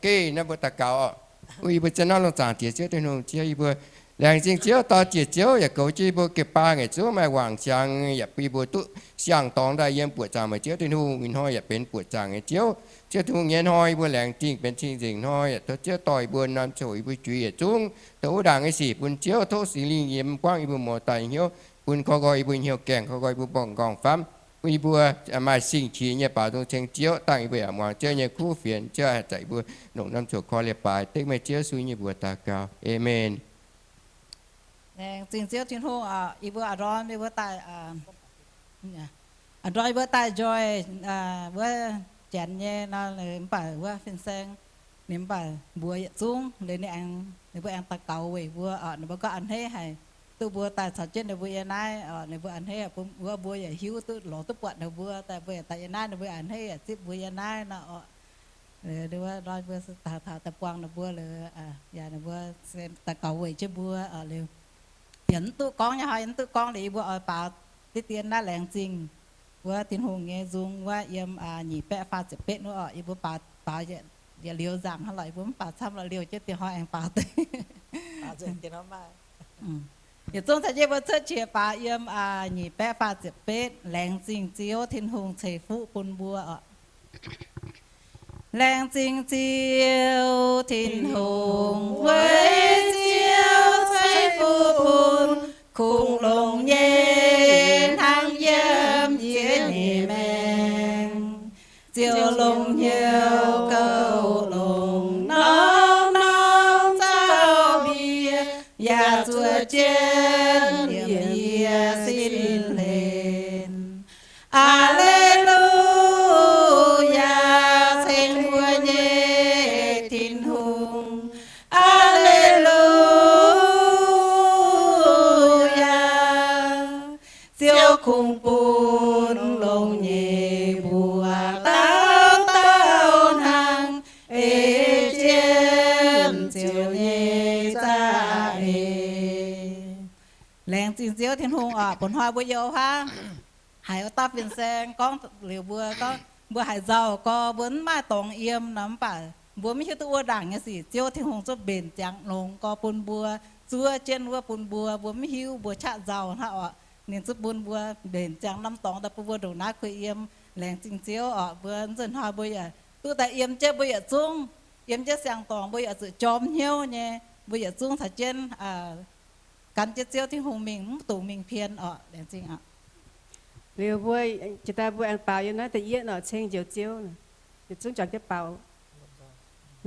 geh naaiv mbuo daux gaux oc. Yie mbuo zien naaiv longc zaangc jiex Ziouv Tin-Hungh, Ziouv yie mbuo laengz zingh Ziouv dorh jiex Ziouv yaac goux jienv yie mbuo jiu-baang yietc zungv maaih wangc ziangx yaac bun yie mbuo duqv siang dorngx daaih yiem buoqc zaangc meih Ziouv Tin-Hungh. Ih hnoi yaac benx buoqc zaangc nyei Ziouv. Ziouv Tin-Hungh nyei hnoi yie mbuo laengz zingh, benx cing-nzengc hnoi yaac tov Ziouv dorh yie mbuo norm coc yie mbuo juix yietc zungv, dongh wuov ndaangc nyei sic bun Ziouv, tov Singx Lingh yiem guangv yie mbuo muoz-doic hnyouv, bun koi nqoi yie mbuo hnyouv gaengh, koi nqoi yie mbuo mborqv m'nqorngv famv, bun yie mbuo maaih sing-qiex nyei baaux nzung ceng Ziouv, dangh yie mbuo yaac muangx Ziouv nyei kuv fienx. Ziouv haih zaqc yie mbuo longc norm coc koi leiz-baaix. Dengv meih Ziouv Yesu nyei mbuox daux gaux. Aamen. Laengz zingh Ziouv Tin-Hungh oc. Yie mbuo a'ndorm yie mbuo daaih, a'ndorm yie mbuo daaih njoih wuov janx nyei nor, mv baac wuov fin-saeng ninh mv baac mbuox yietc zungv liuz ninh aengx, ninh mbuo aengx daux gaux weic mbuo oc. Ninh mbuo gorngv a'hneiv haic duqv mbuo daaih caux jienv ninh mbuo yiem naaiv oc. Ninh mbuo a'hneiv haic bun wuov mbuo yaac hiuv duqv lorz duqv buatc ninh mbuo daaih, mbuo yaac daaih yiem naaiv, ninh mbuo a'hneiv yaac zipv mbuo yiem naaiv nor oc. Mbuo taux daaih buangh ninh mbuo liuz, yaac ninh mbuo daux gaux weic jienv mbuo liuz, yaac mv duqv gorngv nyei hnoi, mv duqv gorngv liuz yie mbuo oix baaux diqv dien naaiv laengz zingh wuov Tin-Hungh nyei nzung wuov yiem nyic baeqv faah ziepc betv wuov oc. Yie mbuo baaux, baaux yietc liuz nzaangc hnangv lorqc, yie mbuo mv baaux camv lorqc, liouh jienv dieh hnoi aengx baaux deix. Yietc zungv caux jienv mbuo cuotv qiex baaux yiem nyic baeqv faah ziepc betv, laengz zingh Ziouv Tin-Hungh ceix fuqv bun mbuo oc. Laengz zingh Ziouv Tin-Hungh, weic Ziouv ceix fuqv bun kungx longx nyei hnangv yiem yie nyei maengc. Ziouv longc hnyouv kouv longc norm-norm zaux mienh, yaac zuov jienv liemh yie sin hlen. Aa^le^lu^yaa, ceng mbuo nyei Tin-Hungh. Aa^le^lu^yaa. Ziouv kungx bun longx nyei mbuox dauh dauh hnangv, ei jienv Ziouv nyei za'eix. Laengz zingh Ziouv Tin-Hungh oc. Bun hnoi mbuo youh haav haiz wuov dauh fin-saeng gorngv liuz mbuo gorngv mbuo haiz nzauh gorx, mbuo mv maaih dorngx yiem nor, mv baac mbuo mv hiuv duqv wuov ndaangc nyei sic Ziouv Tin-Hungh zungv mbenc ziangx longx gorx bun mbuo, zuov jienv wuov bun mbuo, mbuo mv hiuv, mbuo qaqv nzauh hnangv oc. Ninh zungv bun mbuo mbenc ziangx norm dorngx daaih bun mbuo ndongc naaiv kuh yiem. Laengz zingh Ziouv oc. Mbuo nzunc hnoi mbuo yaac duqv daaih yiem jienv, mbuo yietc zungv yiem jienv siang-dorngx, mbuo yaac zuqc jorm hnyouv nyei, mbuo yietc zungv caux jienv gan jienv Ziouv Tin-Hungh mingh, mv dungx mingh pien oc. Laengz zingh oc. Liuz mbuo jiex daaih mbuo aengx baaux yiem naaiv da'yietv oc, ceng Njoux Ziouv. Yietc zungv juangc jienv baaux.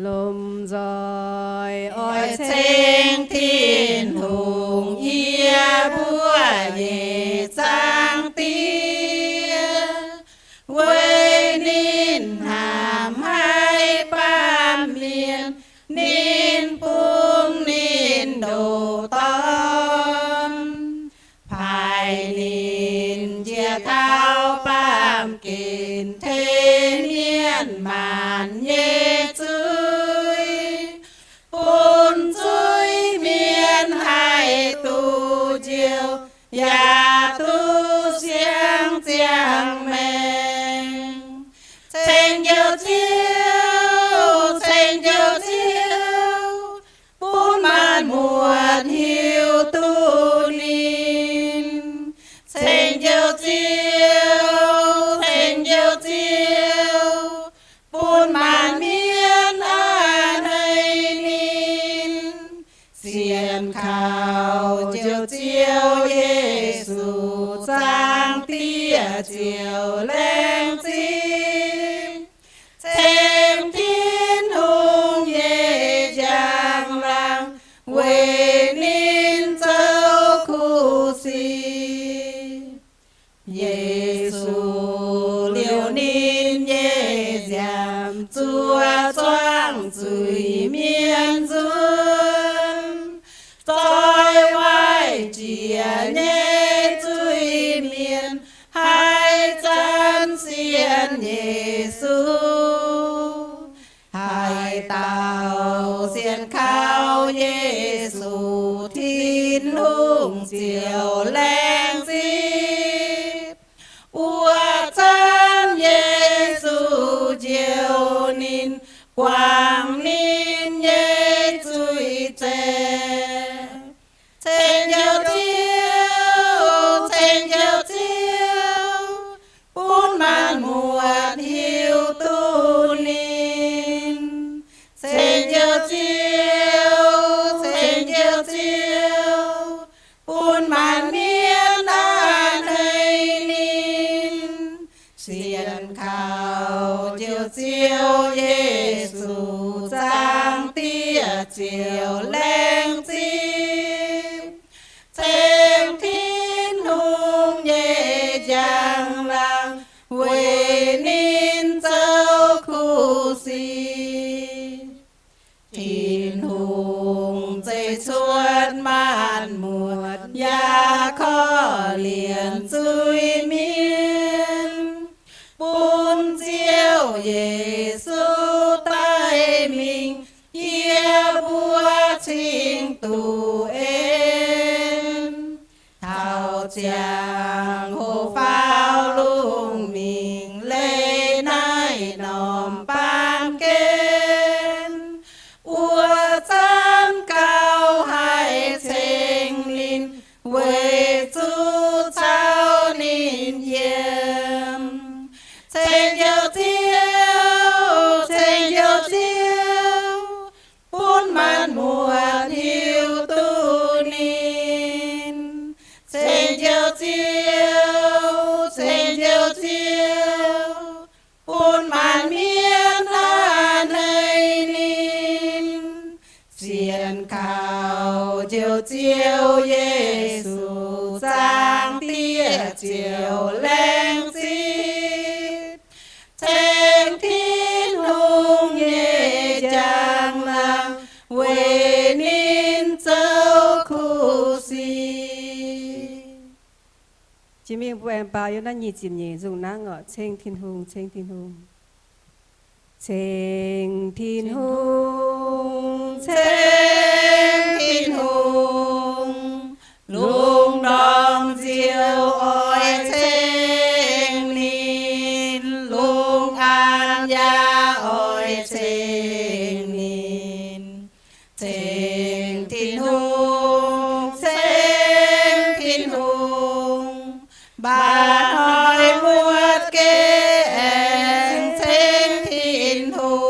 Lomh nzoih oix ceng Tin-Hungh, yie mbuo nyei Zaangc Diex, weic ninh hnamv haic baamh mienh, ninh bungx ninh ndoh Dorn, paaiv ninh njiec taux baamh gen tengx mienh maanc nyei zuiz, bun zuiz-mienh haih duqv njoux, yaac duqv siang ziangh maengc. Ceng Njoux Ziouv, ceng Njoux Ziouv, bun maanc muotc hiuv duqv ninh. Ceng Njoux Ziouv, ceng Njoux Ziouv, bun maanc mienh a'hneiv ninh. Sienx kaux Njoux Ziouv Yesu, Zaangc Diex ziouc laengz zingh, ceng Tin-Hungh nyei njang-laangc weic ninh zoux kuv sic. Yesu liouc ninh nyei nziaamv zuov zuangx zuiz-mienh nzunc, zoih waaic jiex nyei zuiz-mienh haih zanc sienx Yesu. Haaix dauh sienx kaux Yesu, Tin-Hungh ziouc laengz zipv. Wuov zanc Yesu njoux ninh, guangc maanc muotc yaac korv-lienh zuiz-mienh, bun Ziouv Yesu daaih mingh yie mbuo cingx duqv en. Taux ziangh hoc faaux lungh mingh leiz naaiv norm baamh gen, wuov zanc gauh haih ceng ninh, weic zuqc caux ninh yiem. Ceng Njoux Ziouv, Ceng Njoux Ziouv, bun maanc muotc hiuv duqv ninh. Ceng Njoux Ziouv, Ceng Njoux Ziouv, bun maanc mienh a'hneiv ninh. Sienx kaux Njoux Ziouv Yesu, Zaangc Diex ziouc laengz zingh, ceng Tin-Hungh nyei njang-laangc weic ninh zoux kuv sic. Jiex mingh mbuo aengx baaux yiem naaiv nyic ziepc nyeic nzungh nangv oc. Ceng Tin-Hungh, Ceng Tin-Hungh, Ceng Tin-Hungh, lungh ndorm nziouv oix ceng ninh, lungh aanx yaac oix ceng ninh. Ceng Tin-Hungh, Ceng Tin-Hungh, mba'hnoi muotv geh aengx ceng Tin-Hungh.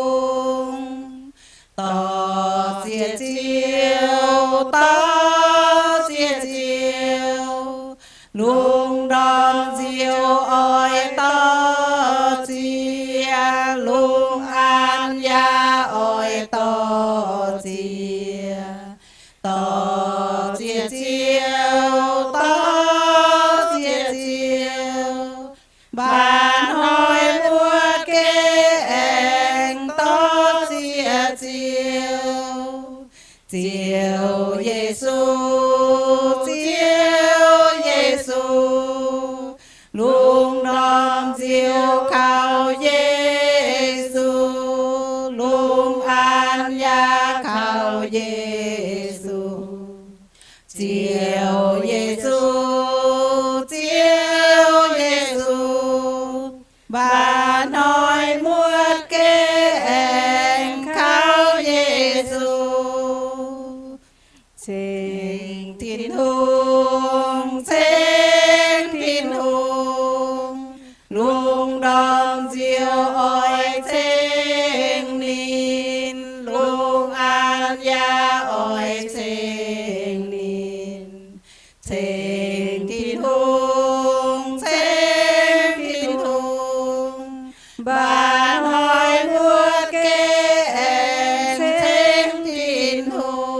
Dorh ziex ziouv, dorh ziex ziouv, lungh ndorm nziouv oix dorh ziex, lungh aanx yaac oix dorh ziex. Dorh ziex ziouv, dorh ziex ziouv, mba'hnoi muotv geh aengx dorh ziex ziouv. Ziouv Yesu, Ziouv Yesu, lungh ndorm nziouv kaux Yesu, lungh aanx yaac kaux Yesu. Ziouv Yesu, Ziouv Yesu, mba'hnoi muotv geh aengx kaux Yesu. Ceng Tin-Hungh, Ceng Tin-Hungh, lungh ndorm nziouv oix ceng ninh, lungh aanx yaac oix ceng ninh. Ceng Tin-Hungh, Ceng Tin-Hungh, mba'hnoi muotv geh aengx ceng Tin-Hungh.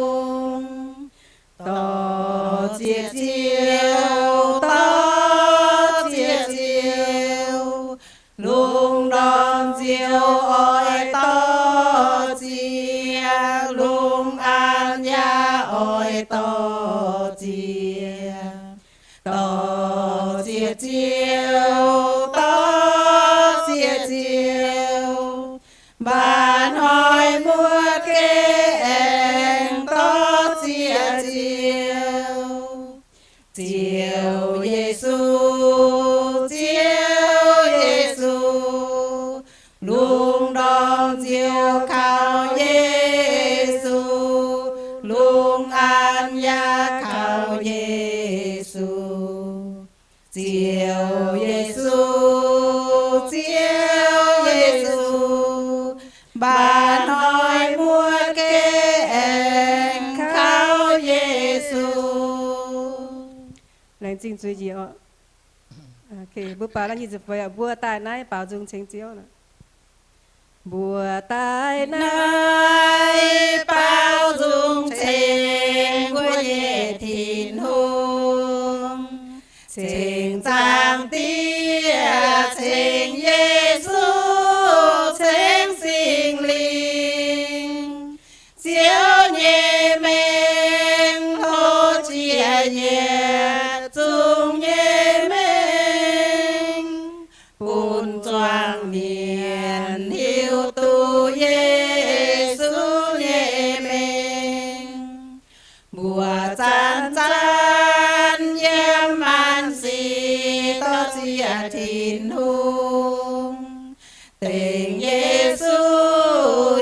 Dorh ziex ziouv, dorh ziex ziouv, lungh ndorm nziouv oix dorh ziex, lungh aanx yaac oix dorh ziex. Dorh ziex ziouv, dorh ziex ziouv, mba'hnoi muotv geh aengx dorh ziex ziouv. Ziouv Yesu, Ziouv Yesu, lungh ndorm nziouv kaux Yesu, lungh aanx yaac kaux Yesu. Ziouv Yesu, Ziouv Yesu, mba'hnoi muotv geh aengx kaux Yesu. Laengz zingh zuiz njiec oc. Mbuo baaux naaiv nyic ziepc feix, mbuo daaih naaiv baaux nzung ceng Ziouv. Mbuo daaih naaiv baaux nzung ceng mbuo nyei Tin-Hungh, ceng Zaangc Diex, ceng Yesu, ceng Singx Lingh. Ziouv nyei mengh hlo Mbuo zanc-zanc yiem maanc sic dorh ziex Tin-Hungh. Dengx Yesu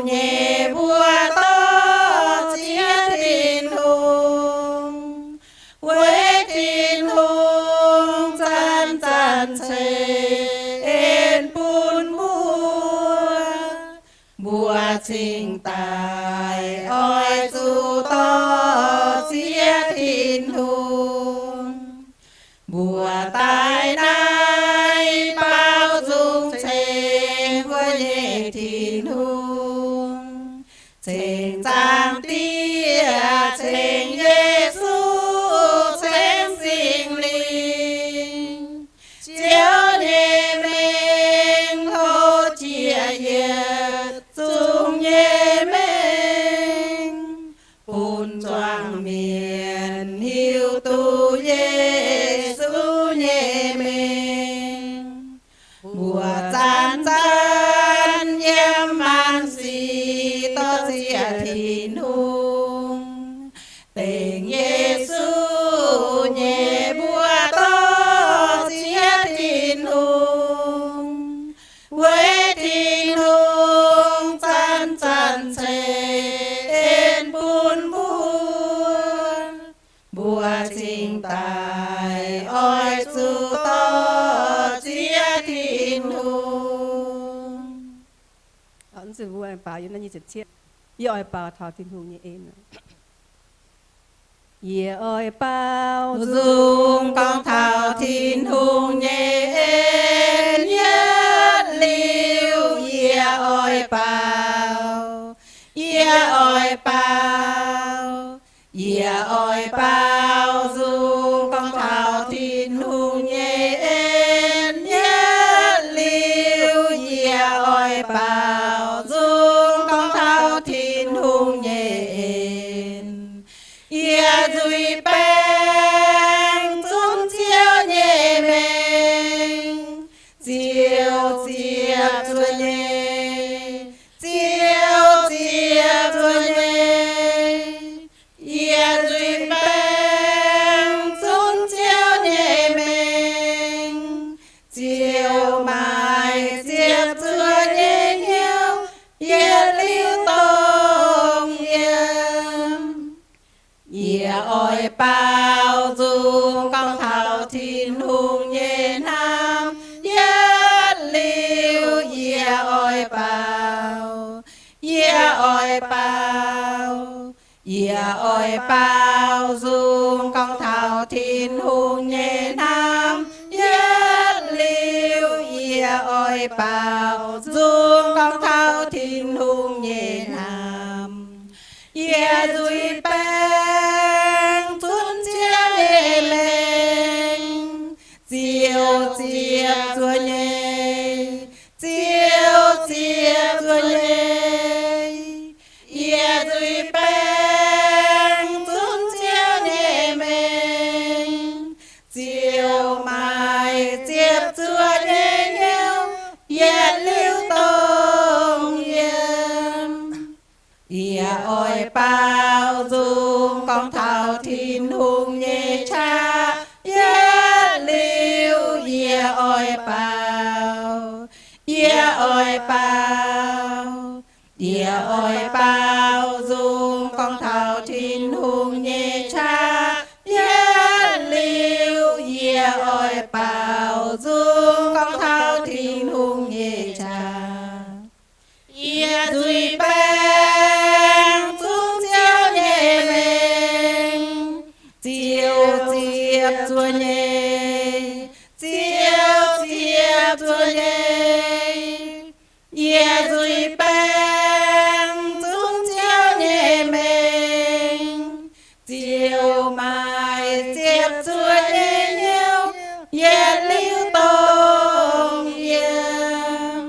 nyei mbuo dorh ziex Tin-Hungh. Weic Tin-Hungh zanc-zanc ceix en bun mbuo. Mbuo cingx daaih oix zuqc dorh ziex Tin-Hungh. Mbuo daaih naaiv baaux nzung ceng mbuo nyei Tin-Hungh, ceng Zaangc Diex, ceng Yesu, ceng Singx Lingh. Ziouv nyei mengh hlo jiex yietc zungv nyei mengh, bun zuangx mienh hiuv duqv Yesu nyei mengh. Mbuo zanc-zanc yiem maanc sic dorh ziex Tin-Hungh. Dengx Yesu nyei mbuo dorh ziex Tin-Hungh. Weic Tin-Hungh zanc-zanc ceix en bun mbuo. Mbuo cingx daaih oix zuqc dorh ziex Tin-Hungh. Yie oix baaux taux Tin-Hungh nyei en. Yie oix baaux nzung gorngv taux Tin-Hungh nyei en yietc liuz. Yie oix baaux, yie oix baaux, yie oix baaux nzung gorngv taux Tin-Hungh nyei en yietc liuz. Yie oix baaux nzung gorngv taux Tin-Hungh nyei en. Yie nzuih baeng zunv Ziouv nyei mengh, Ziouv ziepc zuoqv nyei, Ziouv ziepc zuoqv nyei. Yie nzuih baeng zunv Ziouv nyei mengh, Ziouv maaih ziepc zuoqv nyei hnyouv yietc liuz dongh yiem. Yie oix baaux nzung gorngv taux Tin-Hungh nyei hnamv yietc liuz. Yie oix baaux, yie oix baaux, yie oix baaux nzung gorngv taux Tin-Hungh nyei hnamv yietc liuz. Yie oix baaux nzung gorngv taux Tin-Hungh nyei hnamv. Yie nzuih baeng zunv Ziouv nyei mengh, Ziouv ziepc zuoqv nyei, Ziouv ziepc zuoqv nyei. Yie nzuih baeng zunv Ziouv nyei mengh, Ziouv maaih ziepc zuoqv nyei hnyouv yietc liuz dongh yiem. Yie oix baaux nzung gorngv taux Tin-Hungh nyei qaqv yietc liuz. Yie oix baaux, yie oix baaux, yie oix baaux nzung gorngv taux Tin-Hungh nyei qaqv yietc liuz. Yie oix baaux nzung gorngv taux Tin-Hungh nyei qaqv. Yie nzuih baeng zunv Ziouv nyei mengh, Ziouv ziepc zuoqv nyei, Ziouv ziepc zuoqv nyei. Yie nzuih baeng zunv Ziouv nyei mengh, Ziouv maaih ziepc zuoqv nyei hnyouv yietc liuz dongh yiem.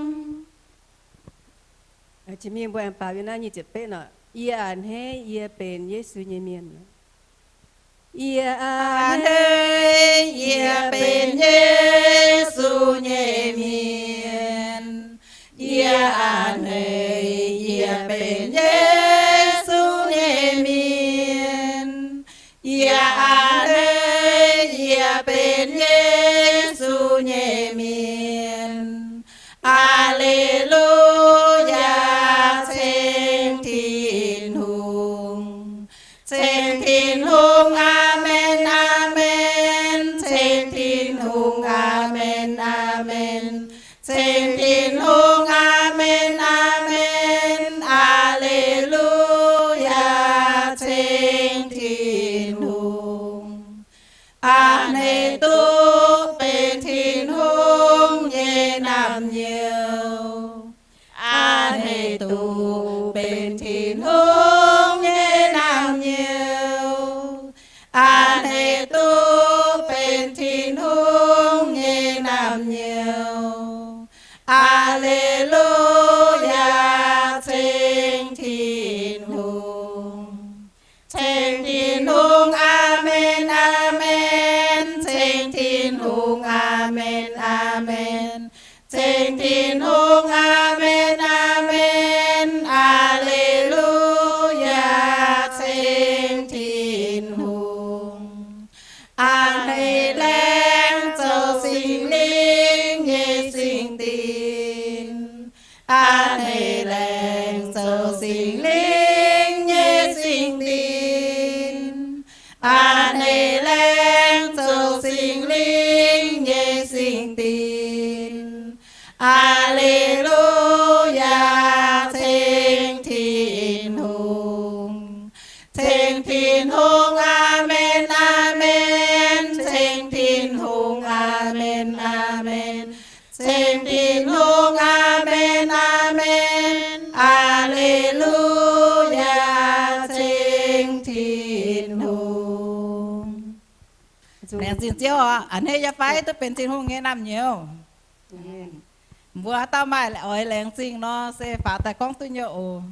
Jiex mingh mbuo aengx baaux yiem naaiv nyic ziepc betv nor. Yie a'hneiv yie benx Yesu nyei mienh. Yie a'hneiv yie benx Yesu nyei mienh. Yie a'hneiv yie benx Yesu nyei mienh. Yie a'hneiv yie benx Yesu nyei mienh. Aa^le^lu^yaa, ceng Tin-Hungh. Ceng Tin-Hungh, aamen, aamen. Ceng Tin-Hungh, aamen, aamen. Ceng Tin-Hungh, aamen, aamen. Aa^le^lu^yaa, ceng Tin-Hungh. A'hneiv duqv benx Tin-Hungh nyei naamh nyouz. A'hneiv duqv benx Tin-Hungh nyei naamh nyouz. A'hneiv duqv benx Tin-Hungh nyei naamh nyouz. Aa^le^lu^yaa, ceng Tin-Hungh. Ceng Tin-Hungh, aamen, aamen. Ceng Tin-Hungh, aamen, aamen. Ceng Tin-Hungh, aamen, aamen. Aa^le^lu^yaa, ceng Tin-Hungh. A'hneiv laengz zoux Singx Lingh nyei singx dinc. A'hneiv laengz zoux Singx Lingh nyei singx dinc. A'hneiv laengz zoux Singx Lingh nyei singx dinc. Aa^le^lu^yaa, ceng Tin-Hungh. Ceng Tin-Hungh, aamen, aamen. Ceng Tin-Hungh, aamen, aamen. Ceng Tin-Hungh, aamen, aamen. Aa^le^lu^yaa, ceng Tin-Hungh. Laengz zingh Ziouv oc. A'hneiv yie fai duqv benx Tin-Hungh nyei naamh nyouz. Mbuo haaix dauh maaih oix laengz zingh nor, se faaux daaih gorngv duqv nyei oc.